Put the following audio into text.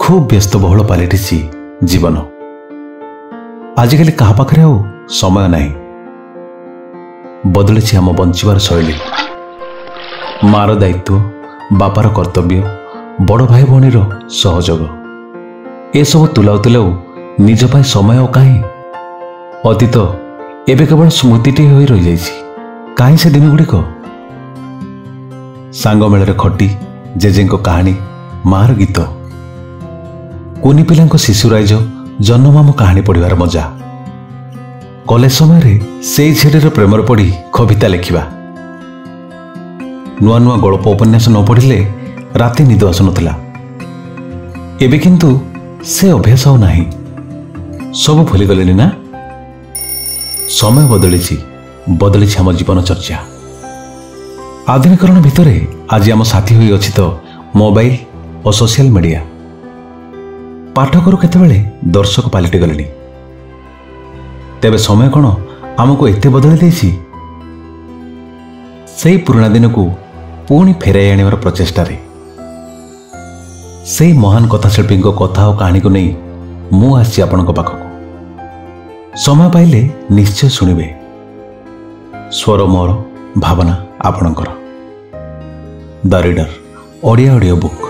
ଖୁବ୍ ବ୍ୟସ୍ତବହୁଳ ପାଲଟିଛି ଜୀବନ। ଆଜିକାଲି କାହା ପାଖରେ ଆଉ ସମୟ ନାହିଁ। ବଦଳିଛି ଆମ ବଞ୍ଚିବାର ଶୈଳୀ। ମାର ଦାୟିତ୍ୱ, ବାପାର କର୍ତ୍ତବ୍ୟ, ବଡ଼ ଭାଇ ଭଉଣୀର ସହଯୋଗ, ଏସବୁ ତୁଲାଉ ତୁଲାଉ ନିଜ ପାଇଁ ସମୟ ଆଉ କାହିଁ? ଅତୀତ ଏବେ କେବଳ ସ୍ମୃତିଟିଏ ହୋଇ ରହିଯାଇଛି। କାହିଁ ସେ ଦିନଗୁଡ଼ିକ? ସାଙ୍ଗ ମେଳରେ ଖଟି, ଜେଜେଙ୍କ କାହାଣୀ, ମାର ଗୀତ, କୁନି ପିଲାଙ୍କ ଶିଶୁ ରାଇଜ, ଜହ୍ନମାମ କାହାଣୀ ପଢ଼ିବାର ମଜା, କଲେଜ ସମୟରେ ସେଇ ଝିଅଟିର ପ୍ରେମରେ ପଡ଼ି କବିତା ଲେଖିବା, ନୂଆ ନୂଆ ଗଳ୍ପ ଉପନ୍ୟାସ ନ ପଢ଼ିଲେ ରାତି ନିଦ ଆସୁନଥିଲା। ଏବେ କିନ୍ତୁ ସେ ଅଭ୍ୟାସ ଆଉ ନାହିଁ। ସବୁ ଭୁଲିଗଲେଣି ନା? ସମୟ ବଦଳିଛି, ବଦଳିଛି ଆମ ଜୀବନ ଚର୍ଚ୍ଚା। ଆଧୁନିକରଣ ଭିତରେ ଆଜି ଆମ ସାଥୀ ହୋଇଅଛି ତ ମୋବାଇଲ ଓ ସୋସିଆଲ ମିଡ଼ିଆ। ପାଠକରୁ କେତେବେଳେ ଦର୍ଶକ ପାଲଟିଗଲେଣି। ତେବେ ସମୟ କ'ଣ ଆମକୁ ଏତେ ବଦଳାଇ ଦେଇଛି? ସେଇ ପୁରୁଣା ଦିନକୁ ପୁଣି ଫେରାଇ ଆଣିବାର ପ୍ରଚେଷ୍ଟାରେ ସେଇ ମହାନ କଥାଶିଳ୍ପୀଙ୍କ କଥା ଓ କାହାଣୀକୁ ନେଇ ମୁଁ ଆସିଛି ଆପଣଙ୍କ ପାଖକୁ। ସମୟ ପାଇଲେ ନିଶ୍ଚୟ ଶୁଣିବେ। ସ୍ୱର ମୋର, ଭାବନା ଆପଣଙ୍କର। The reader Odia audio book.